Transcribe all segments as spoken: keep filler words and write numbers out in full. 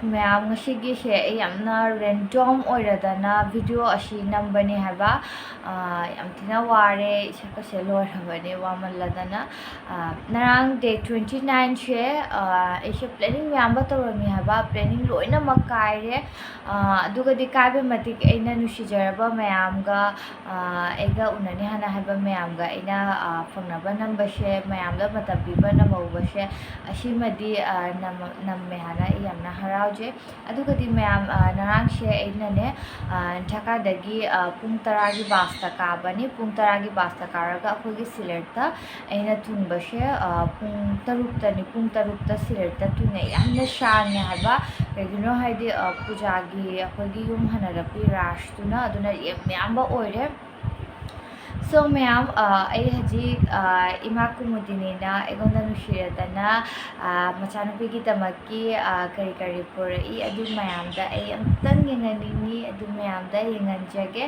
ꯃꯌꯥꯝ, ꯉꯁꯤꯒꯤꯁꯦ ꯑꯩ ꯌꯥꯝꯅ random ꯑꯣꯏꯔꯗꯅ video ꯑꯁꯤ ꯅꯝꯕꯅꯦ ꯍꯥꯏꯕ꯫ ꯑꯥ, ꯌꯥꯝ ꯊꯤꯅ ꯋꯥꯔꯦ, ꯏꯁꯛꯀꯁꯦ ꯂꯣꯏꯔꯕꯅꯦ ꯋꯥꯃꯜꯂꯗꯅ꯫ ꯑꯥ, ꯉꯔꯥꯡ day twenty nine ꯁꯦ, ꯑꯥ, ꯑꯩꯁꯦ planning ꯃꯌꯥꯝ ꯑꯃ ꯇꯧꯔꯝꯃꯤ ꯍꯥꯏꯕ, planning ꯂꯣꯏꯅꯃꯛ ꯀꯥꯏꯔꯦ꯫ ꯑꯥ, ꯑꯗꯨꯒꯗꯤ ꯀꯥꯏꯕ ꯃꯇꯤꯛ ꯑꯩꯅ ꯅꯨꯡꯁꯤꯖꯔꯕ ꯃꯌꯥꯝꯒ, ꯑꯥ, ꯑꯩꯒ ꯎꯅꯅꯤ ꯍꯥꯏꯅ ꯍꯥꯏꯕ ꯃꯌꯥꯝꯒ ꯑꯩꯅ, ꯑꯥ, ꯐꯪꯅꯕ ꯅꯝꯕꯁꯦ, ꯃꯌꯥꯝꯗ ꯃꯇꯝ ꯄꯤꯕ ꯅꯝꯍꯧꯕꯁꯦ, ꯑꯁꯤꯃꯗꯤ, ꯑꯥ, ꯅꯝ-, ꯅꯝꯃꯦ ꯍꯥꯏꯅ ꯑꯩ ꯌꯥꯝꯅ ꯍꯔꯥꯎꯖꯩ꯫ ꯑꯗꯨꯒꯗꯤ ꯃꯌꯥꯝ, ꯑꯥ, ꯉꯔꯥꯡꯁꯦ ꯑꯩꯅꯅꯦ, ꯑꯥ, ꯙꯥꯀꯥꯗꯒꯤ, ꯑꯥ, ꯄꯨꯡ ꯇꯔꯥꯒꯤ busꯇ ꯀꯥꯕꯅꯤ꯫ ꯄꯨꯡ ꯇꯔꯥꯒꯤ busꯇ ꯀꯥꯔꯒ ꯑꯩꯈꯣꯏꯒꯤ ꯁꯤꯂꯦꯠꯇ ꯑꯩꯅ ꯊꯨꯡꯕꯁꯦ, ꯑꯥ, ꯄꯨꯡ ꯇꯔꯨꯛꯇꯅꯤ꯫ ꯄꯨꯡ ꯇꯔꯨꯛꯇ ꯁꯤꯂꯦꯠꯇ ꯊꯨꯡꯉꯦ꯫ ꯌꯥꯝꯅ ꯁꯥꯡꯉꯦ ꯍꯥꯏꯕ꯫ ꯀꯩꯒꯤꯅꯣ ꯍꯥꯏꯗꯤ, ꯑꯥ, ꯄꯨꯖꯥꯒꯤ ꯑꯩꯈꯣꯏꯒꯤ ꯌꯨꯝ ꯍꯟꯅꯔꯛꯄꯤ rushꯇꯨꯅ, ꯑꯗꯨꯅ ꯌꯥꯝ ꯌꯥꯝꯕ ꯑꯣꯏꯔꯦ꯫ So ꯃꯌꯥꯝ, ꯑꯥ, ꯑꯩ ꯍꯧꯖꯤꯛ, ꯑꯥ, ꯏꯃꯥ ꯀꯨꯃꯨꯗꯤꯅꯤꯅ ꯑꯩꯉꯣꯟꯗ ꯅꯨꯡꯁꯤꯔꯗꯅ, ꯑꯥ, ꯃꯆꯥꯅꯨꯄꯤꯒꯤꯗꯃꯛꯀꯤ, ꯑꯥ, ꯀꯔꯤ ꯀꯔꯤ ꯄꯨꯔꯛꯏ, ꯑꯗꯨ ꯃꯌꯥꯝꯗ ꯑꯩ ꯑꯃꯨꯛꯇꯪ ꯌꯦꯡꯍꯟꯅꯤꯡꯉꯤ, ꯑꯗꯨ ꯃꯌꯥꯝꯗ ꯌꯦꯡꯍꯟꯖꯒꯦ꯫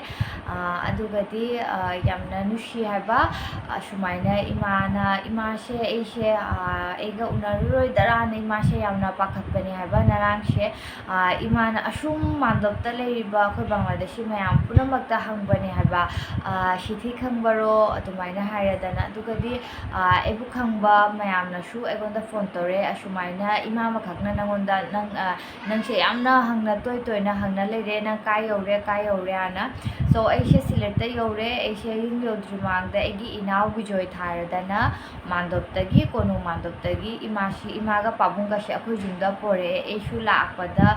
ꯑꯥ, ꯑꯗꯨꯒꯗꯤ, ꯑꯥ, ꯌꯥꯝꯅ ꯅꯨꯡꯁꯤ ꯍꯥꯏꯕ, ꯑꯁꯨꯃꯥꯏꯅ ꯏꯃꯥꯅ, ꯏꯃꯥꯁꯦ ꯑꯩꯁꯦ, ꯑꯥ, ꯑꯩꯒ ꯎꯅꯔꯔꯣꯏꯗ꯭ꯔꯥꯅ ꯏꯃꯥꯁꯦ ꯌꯥꯝꯅ ꯄꯥꯈꯠꯄꯅꯦ ꯍꯥꯏꯕ ꯉꯔꯥꯡꯁꯦ꯫ ꯑꯥ, ꯏꯃꯥꯅ ꯑꯁꯨꯝ ꯃꯥꯟꯗꯣꯞꯇ ꯂꯩꯔꯤꯕ ꯑꯩꯈꯣꯏ ꯕꯪꯒ꯭ꯂꯥꯗꯦꯁꯤ ꯃꯌꯥꯝ ꯄꯨꯝꯅꯃꯛꯇ ꯍꯪꯕꯅꯦ ꯍꯥꯏꯕ, ꯑꯥ, "ꯁꯤꯊꯤ ꯈꯪꯕꯔꯣ?" ꯑꯗꯨꯃꯥꯏꯅ ꯍꯥꯏꯔꯗꯅ꯫ ꯑꯗꯨꯒꯗꯤ, ꯑꯥ, ꯑꯩꯕꯨ ꯈꯪꯕ ꯃꯌꯥꯝꯅꯁꯨ ꯑꯩꯉꯣꯟꯗ phone ꯇꯧꯔꯦ, "ꯑꯁꯨꯃꯥꯏꯅ ꯏꯃꯥ ꯑꯃꯈꯛꯅ ꯅꯪꯉꯣꯟꯗ, ꯅꯪ, ꯑꯥ, ꯅꯪꯁꯦ ꯌꯥꯝꯅ ꯍꯪꯅ, ꯇꯣꯏ ꯇꯣꯏꯅ ꯍꯪꯅ ꯂꯩꯔꯦ, ꯅꯪ ꯀꯥꯏ ꯌꯧꯔꯦ, ꯀꯥꯏ ꯌꯧꯔꯦ?" ꯍꯥꯏꯅ꯫ So ꯑꯩꯁꯦ ꯁꯤꯂꯦꯠꯇ ꯌꯧꯔꯦ꯫ ꯑꯩꯁꯦ ꯌꯨꯝ ꯌꯧꯗ꯭ꯔꯤ ꯃꯃꯥꯡꯗ ꯑꯩꯒꯤ ꯏꯅꯥꯎ ꯕꯤꯖꯣꯏ ꯊꯥꯔꯗꯅ ꯃꯥꯟꯗꯣꯞꯇꯒꯤ, ꯀꯣꯅꯨꯡ ꯃꯥꯟꯗꯣꯞꯇꯒꯤ ꯏꯃꯥꯁꯤ, ꯏꯃꯥꯒ ꯄꯥꯕꯨꯡꯒꯁꯦ ꯑꯩꯈꯣꯏ ꯌꯨꯝꯗ ꯄꯣꯔꯛꯑꯦ꯫ ꯑꯩꯁꯨ ꯂꯥꯛꯄꯗ,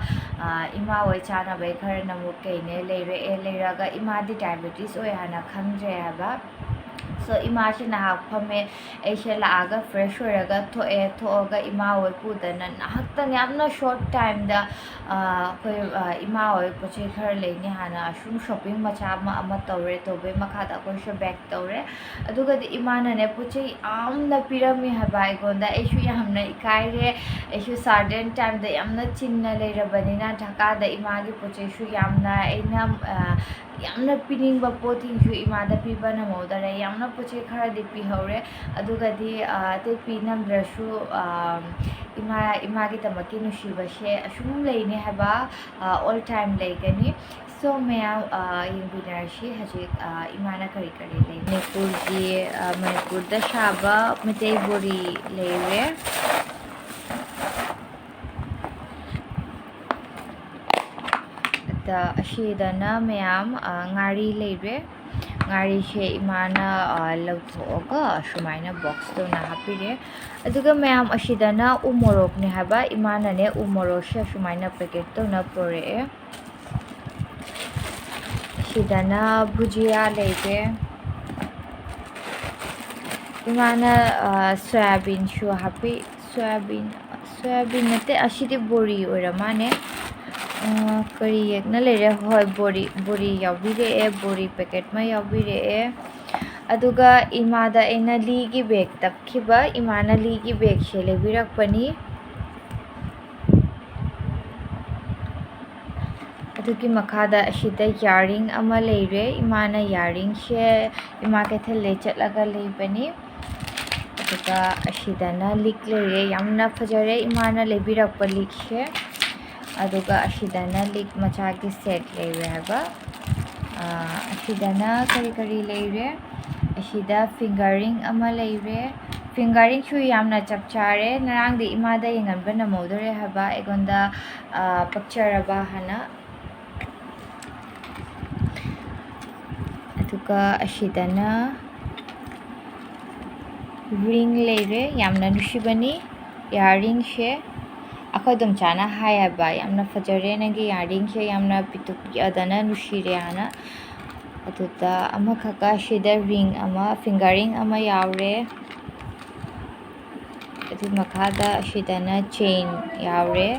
ꯑꯥ, ꯏꯃꯥ ꯍꯣꯏ ꯆꯥꯅꯕꯩ ꯈꯔ ꯅꯃꯨꯛ ꯀꯩꯅꯦ ꯂꯩꯔꯛꯑꯦ꯫ ꯂꯩꯔꯒ ꯏꯃꯥꯗꯤ diabetes ꯑꯣꯏ ꯍꯥꯏꯅ ꯈꯪꯗ꯭ꯔꯦ ꯍꯥꯏꯕ꯫ So ꯏꯃꯥꯁꯤ ꯅꯍꯥꯛ ꯐꯝꯃꯦ꯫ ꯑꯩꯁꯦ ꯂꯥꯛꯑꯒ fresh ꯑꯣꯏꯔꯒ ꯊꯣꯛꯑꯦ꯫ ꯊꯣꯛꯑꯒ ꯏꯃꯥ ꯍꯣꯏ ꯄꯨꯗꯅ ꯉꯥꯏꯍꯥꯛꯇꯪ, ꯌꯥꯝꯅ short timeꯗ, ꯑꯥ, ꯑꯩꯈꯣꯏ, ꯑꯥ, ꯏꯃꯥ ꯍꯣꯏ ꯄꯣꯠ ꯆꯩ ꯈꯔ ꯂꯩꯅꯤ ꯍꯥꯏꯅ ꯑꯁꯨꯝ shopping ꯃꯆꯥ ꯑꯃ, ꯑꯃ ꯇꯧꯔꯦ꯫ ꯇꯧꯕꯩ ꯃꯈꯥꯗ ꯑꯩꯈꯣꯏꯁꯨ back ꯇꯧꯔꯦ꯫ ꯑꯗꯨꯒꯗꯤ ꯏꯃꯥꯅꯅꯦ ꯄꯣꯠ ꯆꯩ ꯌꯥꯝꯅ ꯄꯤꯔꯝꯃꯤ ꯍꯥꯏꯕ ꯑꯩꯉꯣꯟꯗ꯫ ꯑꯩꯁꯨ ꯌꯥꯝꯅ ꯏꯀꯥꯏꯔꯦ꯫ ꯑꯩꯁꯨ sudden timeꯗ ꯌꯥꯝꯅ ꯆꯤꯟꯅ ꯂꯩꯔꯕꯅꯤꯅ ꯙꯥꯀꯥꯗ ꯏꯃꯥꯒꯤ ꯄꯣꯠ ꯆꯩꯁꯨ ꯌꯥꯝꯅ ꯑꯩꯅ, ꯑ, ꯌꯥꯝꯅ ꯄꯤꯅꯤꯡꯕ ꯄꯣꯠꯁꯤꯡꯁꯨ ꯏꯃꯥꯗ ꯄꯤꯕ ꯅꯪꯍꯧꯗꯔꯦ꯫ ꯌꯥꯝꯅ ꯄꯣꯠ ꯆꯩ ꯈꯔꯗꯤ ꯄꯤꯍꯧꯔꯦ꯫ ꯑꯗꯨꯒꯗꯤ, ꯑ, ꯑꯇꯩ ꯄꯤ ꯅꯝꯗ꯭ꯔꯁꯨ, ꯑ, ꯏꯃꯥ, ꯏꯃꯥꯒꯤꯗꯃꯛꯀꯤ ꯅꯨꯡꯁꯤꯕꯁꯦ ꯑꯁꯨꯝ ꯂꯩꯅꯤ ꯍꯥꯏꯕ, ꯑ, all time ꯂꯩꯒꯅꯤ꯫ So ꯃꯌꯥꯝ, ꯑ, ꯌꯦꯡꯃꯤꯟꯅꯔꯁꯤ ꯍꯧꯖꯤꯛ, ꯑ, ꯏꯃꯥꯅ ꯀꯔꯤ ꯀꯔꯤ ꯂꯩ꯫ ꯃꯅꯤꯄꯨꯔꯒꯤ, ꯑ, ꯃꯅꯤꯄꯨꯔꯗ ꯁꯥꯕ ꯃꯩꯇꯩ ꯕꯣꯔꯤ ꯂꯩꯔꯦ꯫ ꯑꯗ ꯑꯁꯤꯗꯅ ꯃꯌꯥꯝ, ꯑ, ꯉꯥꯔꯤ ꯂꯩꯔꯦ꯫ ꯉꯥꯔꯤꯁꯦ ꯏꯃꯥꯅ, ꯑ, ꯂꯧꯊꯣꯛꯑꯒ ꯁꯨꯃꯥꯏꯅ box ꯇꯧꯅ ꯍꯥꯞꯄꯤꯔꯦ꯫ ꯑꯗꯨꯒ ꯃꯌꯥꯝ ꯑꯁꯤꯗꯅ ꯎ ꯃꯣꯔꯣꯛꯅꯦ ꯍꯥꯏꯕ, ꯏꯃꯥꯅꯅꯦ ꯎ ꯃꯣꯔꯣꯛꯁꯦ ꯑꯁꯨꯃꯥꯏꯅ packet ꯇꯧꯅ ꯄꯨꯔꯛꯑꯦ꯫ ꯁꯤꯗꯅ ꯚꯨꯖꯤꯌꯥ ꯂꯩꯔꯦ꯫ ꯏꯃꯥꯅ, ꯑ, ꯁꯣꯌꯥꯕꯤꯟꯁꯨ ꯍꯥꯞꯄꯤ꯫ ꯁꯣꯌꯥꯕꯤꯟ, ꯁꯣꯌꯥꯕꯤꯟ ꯅꯠꯇꯦ, ꯑꯁꯤꯗꯤ ꯕꯣꯔꯤ ꯑꯣꯏꯔ ꯃꯥꯜꯂꯦ꯫ ꯑ, ꯀꯔꯤ ꯌꯦꯛꯅ ꯂꯩꯔꯦ? ꯍꯣꯏ, ꯕꯣꯔꯤ, ꯕꯣꯔꯤ ꯌꯥꯎꯕꯤꯔꯛꯑꯦ, ꯕꯣꯔꯤ packet ꯑꯃ ꯌꯥꯎꯕꯤꯔꯛꯑꯦ꯫ ꯑꯗꯨꯒ ꯏꯃꯥꯗ ꯑꯩꯅ ꯂꯤꯒꯤ bag ꯇꯞꯈꯤꯕ, ꯏꯃꯥꯅ ꯂꯤꯒꯤ bagꯁꯦ ꯂꯩꯕꯤꯔꯛꯄꯅꯤ꯫ ꯑꯗꯨꯒꯤ ꯃꯈꯥꯗ ꯑꯁꯤꯗ earring ꯑꯃ ꯂꯩꯔꯦ꯫ ꯏꯃꯥꯅ earringꯁꯦ ꯏꯃꯥ ꯀꯩꯊꯦꯜꯗꯩ ꯆꯠꯂꯒ ꯂꯩꯕꯅꯤ꯫ ꯑꯗꯨꯒ ꯑꯁꯤꯗꯅ ꯂꯤꯛ ꯂꯩꯔꯦ, ꯌꯥꯝꯅ ꯐꯖꯔꯦ ꯏꯃꯥꯅ ꯂꯩꯕꯤꯔꯛꯄ ꯂꯤꯛꯁꯦ꯫ ꯑꯗꯨꯒ ꯑꯁꯤꯗꯅ ꯂꯤꯛ ꯃꯆꯥꯒꯤ set ꯂꯩꯔꯦ ꯍꯥꯏꯕ꯫ ꯑꯥ, ꯑꯁꯤꯗꯅ ꯀꯔꯤ ꯀꯔꯤ ꯂꯩꯔꯦ? ꯑꯁꯤꯗ fingering ꯑꯃ ꯂꯩꯔꯦ꯫ Fingeringꯁꯨ ꯌꯥꯝꯅ ꯆꯞ ꯆꯥꯔꯦ꯫ ꯉꯔꯥꯡꯗꯤ ꯏꯃꯥꯗ ꯌꯦꯡꯍꯟꯕ ꯅꯪꯍꯧꯗꯔꯦ ꯍꯥꯏꯕ, ꯑꯩꯉꯣꯟꯗ, ꯑꯥ, ꯄꯛꯆꯔꯕ ꯍꯥꯏꯅ꯫ ꯑꯗꯨꯒ ꯑꯁꯤꯗꯅ ring ꯂꯩꯔꯦ, ꯌꯥꯝꯅ ꯅꯨꯡꯁꯤꯕꯅꯤ earringꯁꯦ꯫ ꯑꯩꯈꯣꯏ ꯏꯗꯣꯝꯆꯥꯅ ꯍꯥꯏꯌꯦꯕ, "ꯌꯥꯝꯅ ꯐꯖꯔꯦ ꯅꯪꯒꯤ earringꯁꯦ, ꯌꯥꯝꯅ ꯄꯤꯛꯇꯨꯛ ꯄꯤꯛꯑꯗꯅ ꯅꯨꯡꯁꯤꯔꯦ" ꯍꯥꯏꯅ꯫ ꯑꯗꯨꯗ ꯑꯃꯈꯛꯀ ꯑꯁꯤꯗ ring ꯑꯃ, fingering ꯑꯃ ꯌꯥꯎꯔꯦ꯫ ꯑꯗꯨ ꯃꯈꯥꯗ ꯑꯁꯤꯗꯅ chain ꯌꯥꯎꯔꯦ꯫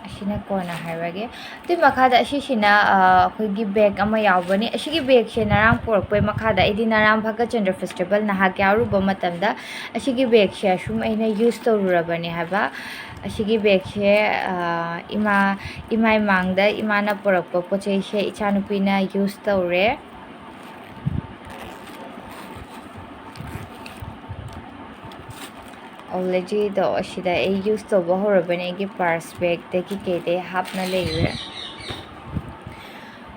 ꯑꯁꯤꯅ ꯀꯣꯟꯅ ꯍꯥꯏꯔꯒꯦ꯫ ꯑꯗꯨꯏ ꯃꯈꯥꯗ ꯑꯁꯤꯁꯤꯅ, ꯑ, ꯑꯩꯈꯣꯏꯒꯤ bag ꯑꯃ ꯌꯥꯎꯕꯅꯤ꯫ ꯑꯁꯤꯒꯤ bagꯁꯦ ꯉꯔꯥꯡ ꯄꯨꯔꯛꯄꯩ ꯃꯈꯥꯗ ꯑꯩꯗꯤ ꯅꯔꯥꯝ ꯚꯥꯒꯆꯟꯗ꯭ꯔ festival ꯅꯍꯥꯛ ꯌꯥꯎꯔꯨꯕ ꯃꯇꯝꯗ ꯑꯁꯤꯒꯤ bagꯁꯦ ꯑꯁꯨꯝ ꯑꯩꯅ use ꯇꯧꯔꯨꯔꯕꯅꯦ ꯍꯥꯏꯕ꯫ ꯑꯁꯤꯒꯤ bagꯁꯦ, ꯑ, ꯏꯃꯥ, ꯏꯃꯥ ꯏꯃꯥꯡꯗ ꯏꯃꯥꯅ ꯄꯨꯔꯛꯄ ꯄꯣꯠ ꯆꯩꯁꯦ ꯏꯆꯥꯅꯨꯄꯤꯅ use ꯇꯧꯔꯦ꯫ Technologyꯗꯣ ꯑꯁꯤꯗ ꯑꯩ use ꯇꯧꯕ ꯍꯧꯔꯕꯅꯦ꯫ ꯑꯩꯒꯤ purse bagꯇꯒꯤ ꯀꯩꯗꯩ ꯍꯥꯞꯅ ꯂꯩꯔꯦ꯫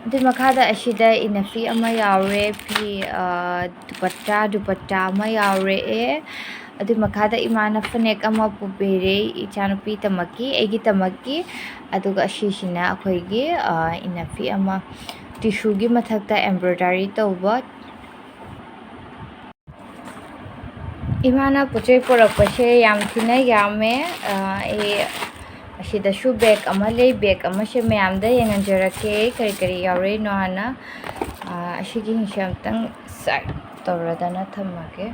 ꯑꯗꯨꯏ ꯃꯈꯥꯗ ꯑꯁꯤꯗ ꯏꯅꯐꯤ ꯑꯃ ꯌꯥꯎꯔꯦ, ꯐꯤ, ꯑ, ꯗꯨꯄꯠꯇꯥ, ꯗꯨꯄꯠꯇꯥ ꯑꯃ ꯌꯥꯎꯔꯛꯑꯦ꯫ ꯑꯗꯨꯏ ꯃꯈꯥꯗ ꯏꯃꯥꯅ ꯐꯅꯦꯛ ꯑꯃ ꯄꯨꯕꯤꯔꯦ, ꯏꯆꯥꯅꯨꯄꯤꯗꯃꯛꯀꯤ, ꯑꯩꯒꯤꯗꯃꯛꯀꯤ꯫ ꯑꯗꯨꯒ ꯑꯁꯤꯁꯤꯅ ꯑꯩꯈꯣꯏꯒꯤ, ꯑ, ꯏꯅꯐꯤ ꯑꯃ, tissueꯒꯤ ꯃꯊꯛꯇ embroidery ꯇꯧꯕ꯫ ꯏꯃꯥꯅ ꯄꯣꯠ ꯆꯩ ꯄꯨꯔꯛꯄꯁꯦ ꯌꯥꯝ ꯊꯤꯅ ꯌꯥꯝꯃꯦ꯫ ꯑ, ꯑꯩ ꯑꯁꯤꯗꯁꯨ bag ꯑꯃ ꯂꯩ, bag ꯑꯃꯁꯦ ꯃꯌꯥꯝꯗ ꯌꯦꯡꯍꯟꯖꯔꯛꯀꯦ, ꯀꯔꯤ ꯀꯔꯤ ꯌꯥꯎꯔꯛꯏꯅꯣ ꯍꯥꯟꯅ꯫ ꯑ, ꯑꯁꯤꯒꯤꯁꯦ ꯑꯝꯇꯪ side ꯇꯧꯔꯗꯅ ꯊꯝꯃꯒꯦ꯫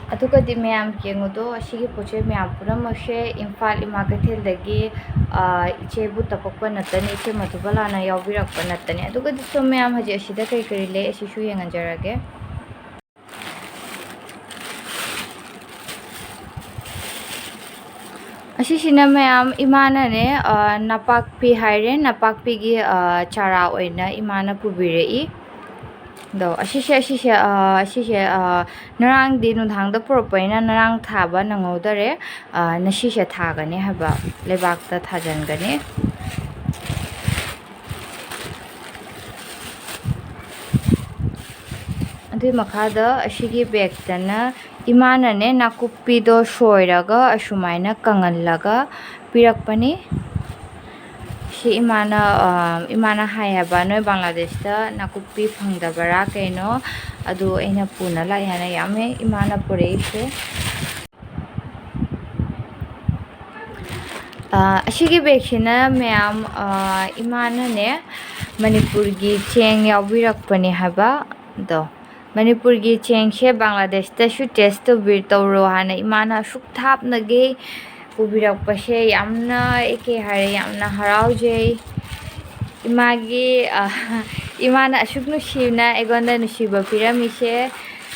ꯑꯗꯨꯒꯗꯤ ꯃꯌꯥꯝ ꯌꯦꯡꯉꯨꯗꯣ, ꯑꯁꯤꯒꯤ ꯄꯣꯠ ꯆꯩ ꯃꯌꯥꯝ ꯄꯨꯝꯅꯃꯛꯁꯦ ꯏꯝꯐꯥꯜ ꯏꯃꯥ ꯀꯩꯊꯦꯜꯗꯒꯤ, ꯑ, ꯏꯆꯦꯕꯨ ꯇꯄꯛꯄ ꯅꯠꯇꯅꯤ, ꯏꯆꯦ ꯃꯙꯨꯕꯂꯥꯅ ꯌꯥꯎꯕꯤꯔꯛꯄ ꯅꯠꯇꯅꯤ꯫ ꯑꯗꯨꯒꯗꯤ ꯁꯣꯝ ꯃꯌꯥꯝ ꯍꯧꯖꯤꯛ ꯑꯁꯤꯗ ꯀꯔꯤ ꯀꯔꯤ ꯂꯩ, ꯑꯁꯤꯁꯨ ꯌꯦꯡꯍꯟꯖꯔꯒꯦ꯫ ꯑꯁꯤꯁꯤꯅ ꯃꯌꯥꯝ ꯏꯃꯥꯅꯅꯦ, ꯑ, ꯅꯄꯥꯛꯄꯤ ꯍꯥꯏꯔꯦ, ꯅꯄꯥꯛꯄꯤꯒꯤ, ꯑ, ꯆꯥꯔꯥ ꯑꯣꯏꯅ ꯏꯃꯥꯅ ꯄꯨꯕꯤꯔꯛꯏ꯫ ꯑꯗꯣ ꯑꯁꯤꯁꯦ, ꯑꯁꯤꯁꯦ, ꯑ, ꯑꯁꯤꯁꯦ, ꯑ, ꯉꯔꯥꯡꯗꯤ ꯅꯨꯡꯗꯥꯡꯗ ꯄꯨꯔꯛꯄꯅꯤꯅ ꯉꯔꯥꯡ ꯊꯥꯕ ꯅꯪꯍꯧꯗꯔꯦ꯫ ꯑ, ꯉꯁꯤꯁꯦ ꯊꯥꯒꯅꯤ ꯍꯥꯏꯕ, ꯂꯩꯕꯥꯛꯇ ꯊꯥꯖꯤꯟꯒꯅꯤ꯫ ꯑꯗꯨꯏ ꯃꯈꯥꯗ ꯑꯁꯤꯒꯤ bagꯇꯅ ꯏꯃꯥꯅꯅꯦ ꯅꯥꯀꯨꯞꯄꯤꯗꯣ ꯁꯣꯏꯔꯒ ꯑꯁꯨꯃꯥꯏꯅ ꯀꯪꯍꯜꯂꯒ ꯄꯤꯔꯛꯄꯅꯤ꯫ ꯁꯤ ꯏꯃꯥꯅ, ꯑ, ꯏꯃꯥꯅ ꯍꯥꯏ ꯍꯥꯏꯕ, "ꯅꯣꯏ ꯕꯪꯒ꯭ꯂꯥꯗꯦꯁꯇ ꯅꯥꯀꯨꯞꯄꯤ ꯐꯪꯗꯕꯔꯥ ꯀꯩꯅꯣ?" ꯑꯗꯨ ꯑꯩꯅ ꯄꯨꯅ ꯂꯥꯛꯑꯦ ꯍꯥꯏꯅ ꯌꯥꯝꯃꯦ ꯏꯃꯥꯅ ꯄꯨꯔꯛꯏꯁꯦ꯫ ꯑ, ꯑꯁꯤꯒꯤ bagꯁꯤꯅ ꯃꯌꯥꯝ, ꯑ, ꯏꯃꯥꯅꯅꯦ ꯃꯅꯤꯄꯨꯔꯒꯤ ꯆꯦꯡ ꯌꯥꯎꯕꯤꯔꯛꯄꯅꯦ ꯍꯥꯏꯕ꯫ ꯑꯗꯣ ꯃꯅꯤꯄꯨꯔꯒꯤ ꯆꯦꯡꯁꯦ ꯕꯪꯒ꯭ꯂꯥꯗꯦꯁꯇꯁꯨ test ꯇꯧꯕꯤ-, ꯇꯧꯔꯣ ꯍꯥꯏꯅ ꯏꯃꯥꯅ ꯑꯁꯨꯛ ꯊꯥꯞꯅꯒꯤ ꯄꯨꯕꯤꯔꯛꯄꯁꯦ ꯌꯥꯝꯅ, ꯑꯩ ꯀꯩ ꯍꯥꯏꯔꯦ, ꯌꯥꯝꯅ ꯍꯔꯥꯎꯖꯩ꯫ ꯏꯃꯥꯒꯤ, ꯑ, ꯏꯃꯥꯅ ꯑꯁꯨꯛ ꯅꯨꯡꯁꯤꯅ ꯑꯩꯉꯣꯟꯗ ꯅꯨꯡꯁꯤꯕ ꯄꯤꯔꯝꯃꯤꯁꯦ,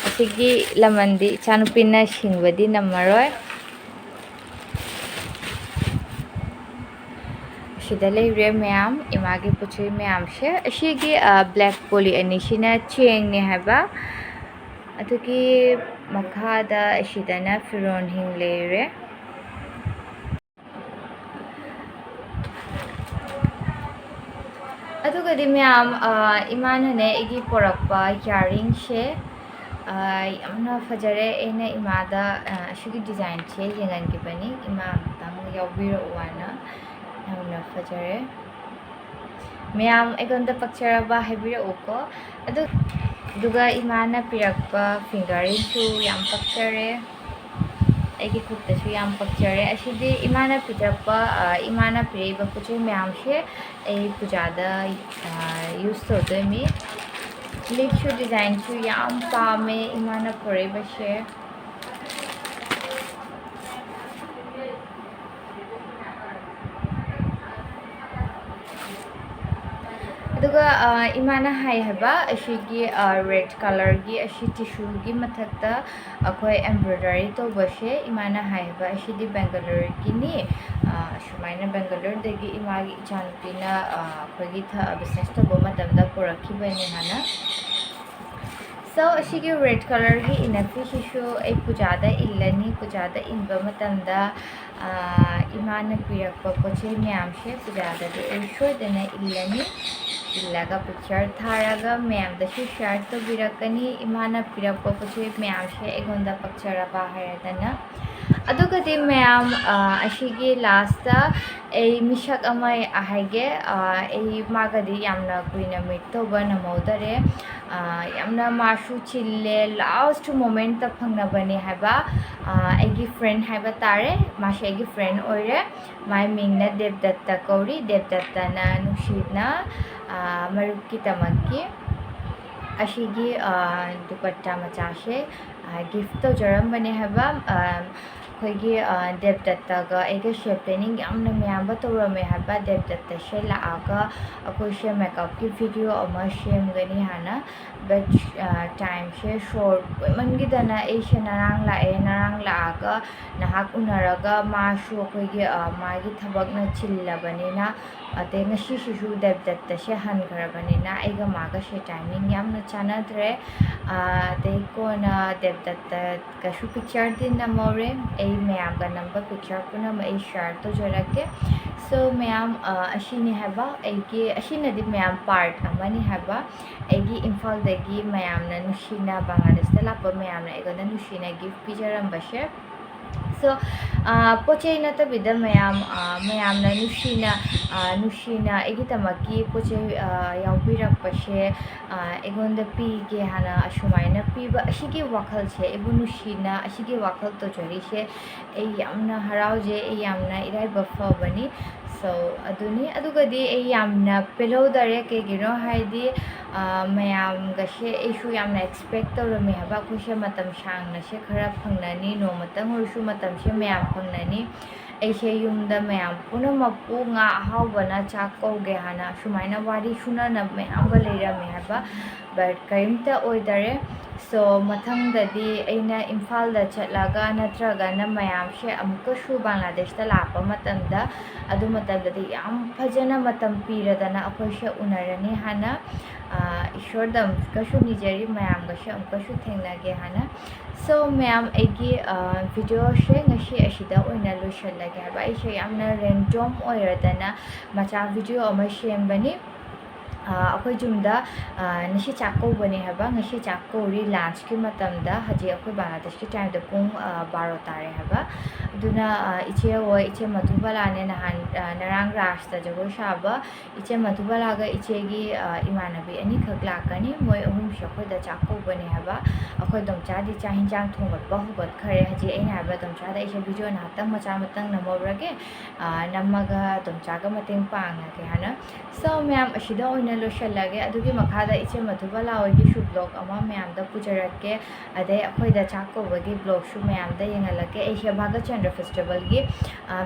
ꯑꯁꯤꯒꯤ ꯂꯃꯟꯗꯤ ꯏꯆꯥꯅꯨꯄꯤꯅ ꯁꯤꯡꯕꯗꯤ ꯅꯝꯃꯔꯣꯏ꯫ ꯑꯁꯤꯗ ꯂꯩꯔꯦ ꯃꯌꯥꯝ, ꯏꯃꯥꯒꯤ ꯄꯣꯠ ꯆꯩ ꯃꯌꯥꯝꯁꯦ꯫ ꯑꯁꯤꯒꯤ, ꯑ, black poly ꯑꯅꯤꯁꯤꯅ ꯆꯦꯡꯅꯦ ꯍꯥꯏꯕ꯫ ꯑꯗꯨꯒꯤ ꯃꯈꯥꯗ ꯑꯁꯤꯗꯅ ꯐꯤꯔꯣꯟꯁꯤꯡ ꯂꯩꯔꯦ꯫ ꯑꯗꯨꯒꯗꯤ ꯃꯌꯥꯝ, ꯑ, ꯏꯃꯥꯅꯅꯦ ꯑꯩꯒꯤ ꯄꯣꯔꯛꯄ ꯏꯌꯥꯔꯤꯡꯁꯦ, ꯑ, ꯌꯥꯝꯅ ꯐꯖꯔꯦ꯫ ꯑꯩꯅ ꯏꯃꯥꯗ, ꯑ, ꯑꯁꯤꯒꯤ ꯗꯤꯖꯥꯏꯟꯁꯦ ꯌꯦꯡꯍꯟꯈꯤꯕꯅꯤ, ꯏꯃꯥ ꯑꯃꯇꯪ ꯌꯥꯎꯕꯤꯔꯛꯎ ꯍꯥꯏꯅ꯫ ꯌꯥꯝꯅ ꯐꯖꯔꯦ꯫ ꯃꯌꯥꯝ ꯑꯩꯉꯣꯟꯗ ꯄꯛꯆꯔꯕ ꯍꯥꯏꯕꯤꯔꯛꯎꯀꯣ꯫ ꯑꯗꯨ-, ꯑꯗꯨꯒ ꯏꯃꯥꯅ ꯄꯤꯔꯛꯄ ꯐꯤꯡꯒꯔꯤꯡꯁꯨ ꯌꯥꯝ ꯄꯛꯆꯔꯦ꯫ ꯑꯩꯒꯤ ꯈꯨꯠꯇꯁꯨ ꯌꯥꯝ ꯄꯛꯆꯔꯦ꯫ ꯑꯁꯤꯗꯤ ꯏꯃꯥꯅ ꯄꯤꯔꯛꯄ, ꯑ, ꯏꯃꯥꯅ ꯄꯤꯔꯛꯏꯕ ꯄꯣꯠ ꯆꯩ ꯃꯌꯥꯝꯁꯦ ꯑꯩ ꯄꯨꯖꯥꯗ, ꯑ, ꯌꯨꯁ ꯇꯧꯗꯣꯏꯅꯤ꯫ ꯂꯤꯛꯁꯨ ꯗꯤꯖꯥꯏꯟꯁꯨ ꯌꯥꯝ ꯄꯥꯝꯃꯦ ꯏꯃꯥꯅ ꯄꯨꯔꯛꯏꯕꯁꯦ꯫ ꯑꯗꯨꯒ, ꯑ, ꯏꯃꯥꯅ ꯍꯥꯏ ꯍꯥꯏꯕ, ꯑꯁꯤꯒꯤ, ꯑ, ꯔꯦꯗ ꯀꯂꯔꯒꯤ ꯑꯁꯤ ꯇꯤꯁꯨꯒꯤ ꯃꯊꯛꯇ ꯑꯩꯈꯣꯏ ꯑꯦꯝꯕ꯭ꯔꯣꯏꯗꯔꯤ ꯇꯧꯕꯁꯦ, ꯏꯃꯥꯅ ꯍꯥꯏ ꯍꯥꯏꯕ, ꯑꯁꯤꯗꯤ ꯕꯦꯡꯒꯂꯣꯔꯒꯤꯅꯤ꯫ ꯑ, ꯑꯁꯨꯃꯥꯏꯅ ꯕꯦꯡꯒꯂꯣꯔꯗꯒꯤ ꯏꯃꯥꯒꯤ ꯏꯆꯥꯅꯨꯄꯤꯅ, ꯑ, ꯑꯩꯈꯣꯏꯒꯤ ꯊ-, ꯕꯤꯖꯤꯅꯦꯁ ꯇꯧꯕ ꯃꯇꯝꯗ ꯄꯨꯔꯛꯈꯤꯕꯅꯤ ꯍꯥꯏꯅ꯫ So, ꯑꯁꯤꯒꯤ ꯔꯦꯗ ꯀꯂꯔꯒꯤ ꯏꯅꯐꯤꯁꯤꯁꯨ ꯑꯩ ꯄꯨꯖꯥꯗ ꯏꯜꯂꯅꯤ꯫ ꯄꯨꯖꯥꯗ ꯏꯟꯕ ꯃꯇꯝꯗ, ꯑ, ꯏꯃꯥꯅ ꯄꯤꯔꯛꯄ ꯄꯣꯠ ꯆꯩ ꯃꯌꯥꯝꯁꯦ ꯄꯨꯖꯥꯗꯗꯤ ꯑꯩ ꯁꯣꯏꯗꯅ ꯏꯜꯂꯅꯤ꯫ ꯏꯜꯂꯒ ꯄꯤꯛꯆꯔ ꯊꯥꯔꯒ ꯃꯌꯥꯝꯗꯁꯨ ꯁꯤꯌꯥꯔ ꯇꯧꯕꯤꯔꯛꯀꯅꯤ꯫ ꯏꯃꯥꯅ ꯄꯤꯔꯛꯄ ꯄꯣꯠ ꯆꯩ ꯃꯌꯥꯝꯁꯦ ꯑꯩꯉꯣꯟꯗ ꯄꯛꯆꯔꯕ ꯍꯥꯏꯔꯗꯅ꯫ ꯑꯗꯨꯒꯗꯤ ꯃꯌꯥꯝ, ꯑ, ꯑꯁꯤꯒꯤ ꯂꯥꯁꯇ ꯑꯩ ꯃꯤꯁꯛ ꯑꯃ ꯍꯥꯏꯒꯦ꯫ ꯑ, ꯑꯩ ꯃꯥꯒꯗꯤ ꯌꯥꯝꯅ ꯀꯨꯏꯅ ꯃꯤꯠ ꯇꯧꯕ ꯅꯪꯍꯧꯗꯔꯦ꯫ ꯑ, ꯌꯥꯝꯅ ꯃꯥꯁꯨ ꯆꯤꯜꯂꯦ, ꯂꯥꯁ ꯃꯣꯃꯦꯟꯇ ꯐꯪꯅꯕꯅꯦ ꯍꯥꯏꯕ, ꯑ, ꯑꯩꯒꯤ ꯐ꯭ꯔꯦꯟ ꯍꯥꯏꯕ ꯇꯥꯔꯦ, ꯃꯥꯁꯦ ꯑꯩꯒꯤ ꯐ꯭ꯔꯦꯟ ꯑꯣꯏꯔꯦ꯫ ꯃꯥꯏ ꯃꯤꯡꯅ ꯗꯦꯕꯗꯠꯇ ꯀꯧꯔꯤ꯫ ꯗꯦꯕꯗꯠꯇꯅ ꯅꯨꯡꯁꯤꯅ, ꯑ, ꯃꯔꯨꯞꯀꯤꯗꯃꯛꯀꯤ ꯑꯁꯤꯒꯤ, ꯑ, ꯗꯨꯄꯠꯇꯥ ꯃꯆꯥꯁꯦ, ꯑ, ꯒꯤꯐ ꯇꯧꯖꯔꯝꯕꯅꯦ ꯍꯥꯏꯕ꯫ ꯑ, ꯑꯩꯈꯣꯏꯒꯤ, ꯑ, ꯗꯦꯕꯗꯠꯇꯒ ꯑꯩꯒꯁꯦ ꯄ꯭ꯂꯦꯅꯤꯡ ꯌꯥꯝꯅ ꯃꯌꯥꯝꯒ ꯇꯧꯔꯝꯃꯦ ꯍꯥꯏꯕ꯫ ꯗꯦꯕꯗꯠꯇꯁꯦ ꯂꯥꯛꯑꯒ ꯑꯩꯈꯣꯏꯁꯦ ꯃꯦꯀꯞꯀꯤ ꯚꯤꯗꯤꯑꯣ ꯑꯃ ꯁꯦꯝꯒꯅꯤ ꯍꯥꯏꯅ꯫ But, ꯑ, ꯇꯥꯏꯝꯁꯦ ꯁꯣꯔꯠ ꯑꯣꯏꯃꯟꯈꯤꯗꯅ ꯑꯩꯁꯦ ꯉꯔꯥꯡ ꯂꯥꯛꯑꯦ꯫ ꯉꯔꯥꯡ ꯂꯥꯛꯑꯒ ꯅꯍꯥꯛ ꯎꯅꯔꯒ ꯃꯥꯁꯨ ꯑꯩꯈꯣꯏꯒꯤ, ꯑ, ꯃꯥꯒꯤ ꯊꯕꯛꯅ ꯆꯤꯜꯂꯕꯅꯤꯅ ꯑꯗꯩ ꯉꯁꯤꯁꯤꯁꯨ ꯗꯦꯕꯗꯠꯇꯁꯦ ꯍꯟꯈ꯭ꯔꯕꯅꯤꯅ ꯑꯩꯒ ꯃꯥꯒꯁꯦ timing ꯌꯥꯝꯅ ꯆꯥꯟꯅꯗ꯭ꯔꯦ꯫ ꯑꯗꯩ ꯀꯣꯟꯅ ꯗꯦꯕꯗꯠꯇꯒꯁꯨ pictureꯗꯤ ꯅꯝꯍꯧꯔꯦ꯫ ꯑꯩ ꯃꯌꯥꯝꯒ ꯅꯝꯕ picture ꯄꯨꯝꯅꯃꯛ ꯑꯩ share ꯇꯧꯖꯔꯛꯀꯦ꯫ So ꯃꯌꯥꯝ, ꯑꯁꯤꯅꯤ ꯍꯥꯏꯕ ꯑꯩꯒꯤ, ꯑꯁꯤꯅꯗꯤ ꯃꯌꯥꯝ part ꯑꯃꯅꯤ ꯍꯥꯏꯕ꯫ ꯑꯩꯒꯤ ꯏꯝꯐꯥꯜꯗꯒꯤ ꯃꯌꯥꯝꯅ ꯅꯨꯡꯁꯤꯅ, ꯕꯪꯒ꯭ꯂꯥꯗꯦꯁꯇ ꯂꯥꯛꯄ ꯃꯌꯥꯝꯅ ꯑꯩꯉꯣꯟꯗ ꯅꯨꯡꯁꯤꯅ gift ꯄꯤꯖꯔꯝꯕꯁꯦ꯫ So ꯄꯣꯠ ꯆꯩ ꯅꯠꯇꯕꯤꯗ ꯃꯌꯥꯝ, ꯃꯌꯥꯝꯅ ꯅꯨꯡꯁꯤꯅ, ꯅꯨꯡꯁꯤꯅ ꯑꯩꯒꯤꯗꯃꯛꯀꯤ ꯄꯣꯠ ꯆꯩ ꯌꯥꯎꯕꯤꯔꯛꯄꯁꯦ ꯑꯩꯉꯣꯟꯗ ꯄꯤꯒꯦ ꯍꯥꯏꯅ ꯑꯁꯨꯃꯥꯏꯅ ꯄꯤꯕ, ꯑꯁꯤꯒꯤ ꯋꯥꯈꯜꯁꯦ, ꯑꯩꯕꯨ ꯅꯨꯡꯁꯤꯅ ꯑꯁꯤꯒꯤ ꯋꯥꯈꯜ ꯇꯧꯖꯔꯤꯁꯦ ꯑꯩ ꯌꯥꯝꯅ ꯍꯔꯥꯎꯖꯩ, ꯑꯩ ꯌꯥꯝꯅ ꯏꯔꯥꯏꯕꯛ ꯐꯕꯅꯤ꯫ So ꯑꯗꯨꯅꯤ꯫ ꯑꯗꯨꯒꯗꯤ ꯑꯩ ꯌꯥꯝꯅ ꯄꯦꯜꯍꯧꯗꯔꯦ꯫ ꯀꯩꯒꯤꯅꯣ ꯍꯥꯏꯗꯤ ꯃꯌꯥꯝꯒꯁꯦ ꯑꯩꯁꯨ ꯌꯥꯝꯅ expect ꯇꯧꯔꯝꯃꯦ ꯍꯥꯏꯕ, ꯑꯩꯈꯣꯏꯁꯦ ꯃꯇꯝ ꯁꯥꯡꯅꯁꯦ ꯈꯔ ꯐꯪꯅꯅꯤ, ꯅꯣꯡꯃꯇꯪ ꯑꯣꯏꯔꯁꯨ ꯃꯇꯝꯁꯦ ꯃꯌꯥꯝ ꯐꯪꯅꯅꯤ꯫ ꯑꯩꯁꯦ ꯌꯨꯝꯗ ꯃꯌꯥꯝ ꯄꯨꯝꯅꯃꯛꯄꯨ ꯉꯥ ꯑꯍꯥꯎꯕꯅ ꯆꯥꯛ ꯀꯧꯒꯦ ꯍꯥꯏꯅ ꯁꯨꯃꯥꯏꯅ ꯋꯥꯔꯤ ꯁꯨꯅꯅ ꯃꯌꯥꯝꯒ ꯂꯩꯔꯝꯃꯦ ꯍꯥꯏꯕ, but ꯀꯔꯤꯝꯇ ꯑꯣꯏꯗꯔꯦ꯫ So ꯃꯊꯪꯗꯗꯤ ꯑꯩꯅ ꯏꯝꯐꯥꯜꯗ ꯆꯠꯂꯒ ꯅꯠꯇ꯭ꯔꯒꯅ ꯃꯌꯥꯝꯁꯦ ꯑꯃꯨꯛꯀꯁꯨ ꯕꯪꯒ꯭ꯂꯥꯗꯦꯁꯇ ꯂꯥꯛꯄ ꯃꯇꯝꯗ, ꯑꯗꯨ ꯃꯇꯝꯗꯗꯤ ꯌꯥꯝ ꯐꯖꯅ ꯃꯇꯝ ꯄꯤꯔꯗꯅ ꯑꯩꯈꯣꯏꯁꯦ ꯎꯅꯔꯅꯤ ꯍꯥꯏꯅ ꯏꯁꯣꯔꯗ ꯑꯃꯨꯛꯀꯁꯨ ꯅꯤꯖꯔꯤ, ꯃꯌꯥꯝꯒꯁꯨ ꯑꯃꯨꯛꯀꯁꯨ ꯊꯦꯡꯅꯒꯦ ꯍꯥꯏꯅ꯫ So ꯃꯌꯥꯝ, ꯑꯩꯒꯤ videoꯁꯦ ꯉꯁꯤ ꯑꯁꯤꯗ ꯑꯣꯏꯅ ꯂꯣꯏꯁꯤꯜꯂꯒꯦ ꯍꯥꯏꯕ꯫ ꯑꯩꯁꯦ ꯌꯥꯝꯅ random ꯑꯣꯏꯔꯗꯅ ꯃꯆꯥ video ꯑꯃ ꯁꯦꯝꯕꯅꯤ꯫ ꯑꯩꯈꯣꯏ ꯌꯨꯝꯗ ꯉꯁꯤ ꯆꯥꯛ ꯀꯧꯕꯅꯦ ꯍꯥꯏꯕ꯫ ꯉꯁꯤ ꯆꯥꯛ ꯀꯧꯔꯤ lunchꯀꯤ ꯃꯇꯝꯗ, ꯍꯧꯖꯤꯛ ꯑꯩꯈꯣꯏ ꯕꯪꯒ꯭ꯂꯥꯗꯦꯁꯀꯤ timeꯗ ꯄꯨꯡ ꯕꯥꯔꯣ ꯇꯥꯔꯦ ꯍꯥꯏꯕ꯫ ꯑꯗꯨꯅ ꯏꯆꯦ ꯍꯣꯏ, ꯏꯆꯦ ꯃꯙꯨꯕꯂꯥꯅꯦ, ꯅꯍꯥꯟ, ꯉꯔꯥꯡ ꯔꯥꯁꯇ ꯖꯒꯣꯏ ꯁꯥꯕ ꯏꯆꯦ ꯃꯙꯨꯕꯂꯥꯒ ꯏꯆꯦꯒꯤ ꯏꯃꯥꯟꯅꯕꯤ ꯑꯅꯤꯈꯛ ꯂꯥꯛꯀꯅꯤ꯫ ꯃꯣꯏ ꯑꯍꯨꯝꯁꯦ ꯑꯩꯈꯣꯏꯗ ꯆꯥꯛ ꯀꯧꯕꯅꯦ ꯍꯥꯏꯕ꯫ ꯑꯩꯈꯣꯏ ꯗꯣꯝꯆꯥꯗꯤ ꯆꯥꯛ ꯍꯤꯟꯖꯥꯡ ꯊꯣꯡꯒꯠꯄ ꯍꯧꯒꯠꯈ꯭ꯔꯦ꯫ ꯍꯧꯖꯤꯛ ꯑꯩꯅ ꯍꯥꯏꯕ ꯗꯣꯝꯆꯥꯗ ꯑꯩꯁꯦ video ꯉꯥꯏꯍꯥꯛꯇꯪ ꯃꯆꯥ ꯑꯃꯇꯪ ꯅꯝꯍꯧꯔꯒꯦ, ꯅꯝꯃꯒ ꯗꯣꯝꯆꯥꯒ ꯃꯇꯦꯡ ꯄꯥꯡꯉꯒꯦ ꯍꯥꯏꯅ꯫ So ꯃꯌꯥꯝ, ꯑꯁꯤꯗ ꯑꯣꯏꯅ ꯂꯣꯏꯁꯤꯜꯂꯒꯦ꯫ ꯑꯗꯨꯒꯤ ꯃꯈꯥꯗ ꯏꯆꯦ ꯃꯙꯨꯕꯂꯥ ꯍꯣꯏꯒꯤꯁꯨ vlog ꯑꯃ ꯃꯌꯥꯝꯗ ꯄꯨꯖꯔꯛꯀꯦ꯫ ꯑꯗꯩ ꯑꯩꯈꯣꯏꯗ ꯆꯥꯛ ꯀꯧꯕꯒꯤ vlogꯁꯨ ꯃꯌꯥꯝꯗ ꯌꯦꯡꯍꯜꯂꯛꯀꯦ꯫ ꯑꯩꯁꯦ ꯚꯥꯒꯆꯟꯗ꯭ꯔ festivalꯒꯤ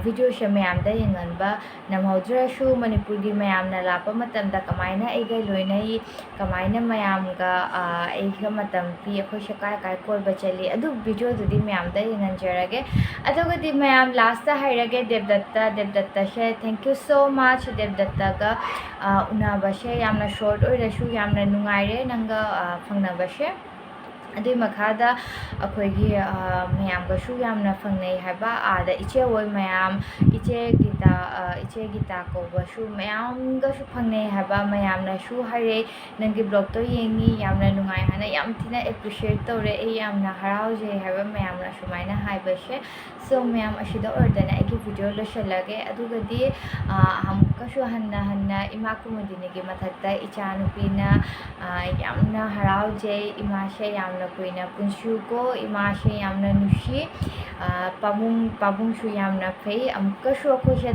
videoꯁꯦ ꯃꯌꯥꯝꯗ ꯌꯦꯡꯍꯟꯕ ꯅꯝꯍꯧꯗ꯭ꯔꯁꯨ, ꯃꯅꯤꯄꯨꯔꯒꯤ ꯃꯌꯥꯝꯅ ꯂꯥꯛꯄ ꯃꯇꯝꯗ ꯀꯃꯥꯏꯅ ꯑꯩꯒ ꯂꯣꯏꯅꯩ, ꯀꯃꯥꯏꯅ ꯃꯌꯥꯝꯒ ꯑꯩꯒ ꯃꯇꯝ ꯄꯤ, ꯑꯩꯈꯣꯏꯁꯦ ꯀꯥꯏ ꯀꯥꯏ ꯀꯣꯏꯕ ꯆꯠꯂꯤ, ꯑꯗꯨ videoꯗꯨꯗꯤ ꯃꯌꯥꯝꯗ ꯌꯦꯡꯍꯟꯖꯔꯒꯦ꯫ ꯑꯗꯨꯒꯗꯤ ꯃꯌꯥꯝ lastꯇ ꯍꯥꯏꯔꯒꯦ, ꯗꯦꯕꯗꯠꯇ, ꯗꯦꯕꯗꯠꯇꯁꯦ thank you so much꯫ ꯗꯦꯕꯗꯠꯇꯒ ꯎꯅꯕꯁꯦ ꯌꯥꯝꯅ short ꯑꯣꯏꯔꯁꯨ ꯌꯥꯝꯅ ꯅꯨꯡꯉꯥꯏꯔꯦ ꯅꯪꯒ ꯐꯪꯅꯕꯁꯦ꯫ ꯑꯗꯨꯏ ꯃꯈꯥꯗ ꯑꯩꯈꯣꯏꯒꯤ ꯃꯌꯥꯝꯒꯁꯨ ꯌꯥꯝꯅ ꯐꯪꯅꯩ ꯍꯥꯏꯕ, ꯑꯥꯗ ꯏꯆꯦ ꯍꯣꯏ ꯃꯌꯥꯝ, ꯏꯆꯦ ꯒꯤꯇꯥ, ꯏꯆꯦ ꯒꯤꯇꯥ ꯀꯧꯕꯁꯨ ꯃꯌꯥꯝꯒꯁꯨ ꯐꯪꯅꯩ ꯍꯥꯏꯕ꯫ ꯃꯌꯥꯝꯅꯁꯨ ꯍꯥꯏꯔꯛꯑꯦ, "ꯅꯪꯒꯤ vlogꯇꯣ ꯌꯦꯡꯉꯤ, ꯌꯥꯝꯅ ꯅꯨꯡꯉꯥꯏ" ꯍꯥꯏꯅ ꯌꯥꯝ ꯊꯤꯅ appreciate ꯇꯧꯔꯦ꯫ ꯑꯩ ꯌꯥꯝꯅ ꯍꯔꯥꯎꯖꯩ ꯍꯥꯏꯕ ꯃꯌꯥꯝꯅ ꯑꯁꯨꯃꯥꯏꯅ ꯍꯥꯏꯕꯁꯦ꯫ So ꯃꯌꯥꯝ, ꯑꯁꯤꯗ ꯑꯣꯏꯔꯗꯅ ꯑꯩꯒꯤ video ꯂꯣꯏꯁꯤꯜꯂꯒꯦ꯫ ꯑꯗꯨꯒꯗꯤ ꯑꯃꯨꯛꯀꯁꯨ ꯍꯟꯅ ꯍꯟꯅ ꯏꯃꯥ ꯀꯨꯃꯨꯗꯤꯅꯤꯒꯤ ꯃꯊꯛꯇ ꯏꯆꯥꯅꯨꯄꯤꯅ ꯌꯥꯝꯅ ꯍꯔꯥꯎꯖꯩ꯫ ꯏꯃꯥꯁꯦ ꯌꯥꯝꯅ ꯀꯨꯏꯅ ꯄꯨꯟꯁꯤꯌꯨꯀꯣ꯫ ꯏꯃꯥꯁꯦ ꯌꯥꯝꯅ ꯅꯨꯡꯁꯤ꯫ ꯄꯥꯕꯨꯡ, ꯄꯥꯕꯨꯡꯁꯨ ꯌꯥꯝꯅ ꯐꯩ꯫ ꯑꯃꯨꯛꯀꯁꯨ ꯑꯩꯈꯣꯏꯁꯦ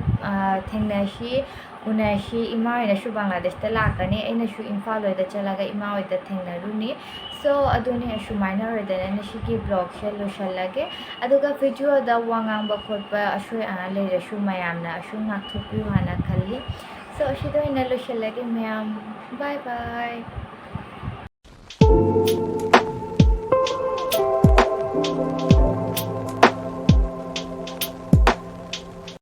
ꯊꯦꯡꯅꯁꯤ, ꯎꯅꯁꯤ꯫ ꯏꯃꯥ ꯍꯣꯏꯅꯁꯨ ꯕꯪꯒ꯭ꯂꯥꯗꯦꯁꯇ ꯂꯥꯛꯀꯅꯤ, ꯑꯩꯅꯁꯨ ꯏꯝꯐꯥꯜ ꯍꯣꯏꯗ ꯆꯠꯂꯒ ꯏꯃꯥ ꯍꯣꯏꯗ ꯊꯦꯡꯅꯔꯨꯅꯤ꯫ So ꯑꯗꯨꯅꯤ, ꯑꯁꯨꯃꯥꯏꯅ ꯑꯣꯏꯔꯗꯅ ꯉꯁꯤꯒꯤ vlogꯁꯦ ꯂꯣꯏꯁꯤꯜꯂꯒꯦ꯫ ꯑꯗꯨꯒ videoꯗ ꯋꯥ ꯉꯥꯡꯕ ꯈꯣꯠꯄ ꯑꯁꯣꯏ ꯑꯉꯥꯝ ꯂꯩꯔꯁꯨ ꯃꯌꯥꯝꯅ ꯑꯁꯨꯝ ꯉꯥꯛꯊꯣꯛꯄꯤꯌꯨ ꯍꯥꯏꯅ ꯈꯜꯂꯤ꯫ So ꯑꯁꯤꯗ ꯑꯣꯏꯅ ꯂꯣꯏꯁꯤꯜꯂꯒꯦ ꯃꯌꯥꯝ꯫ Bye bye꯫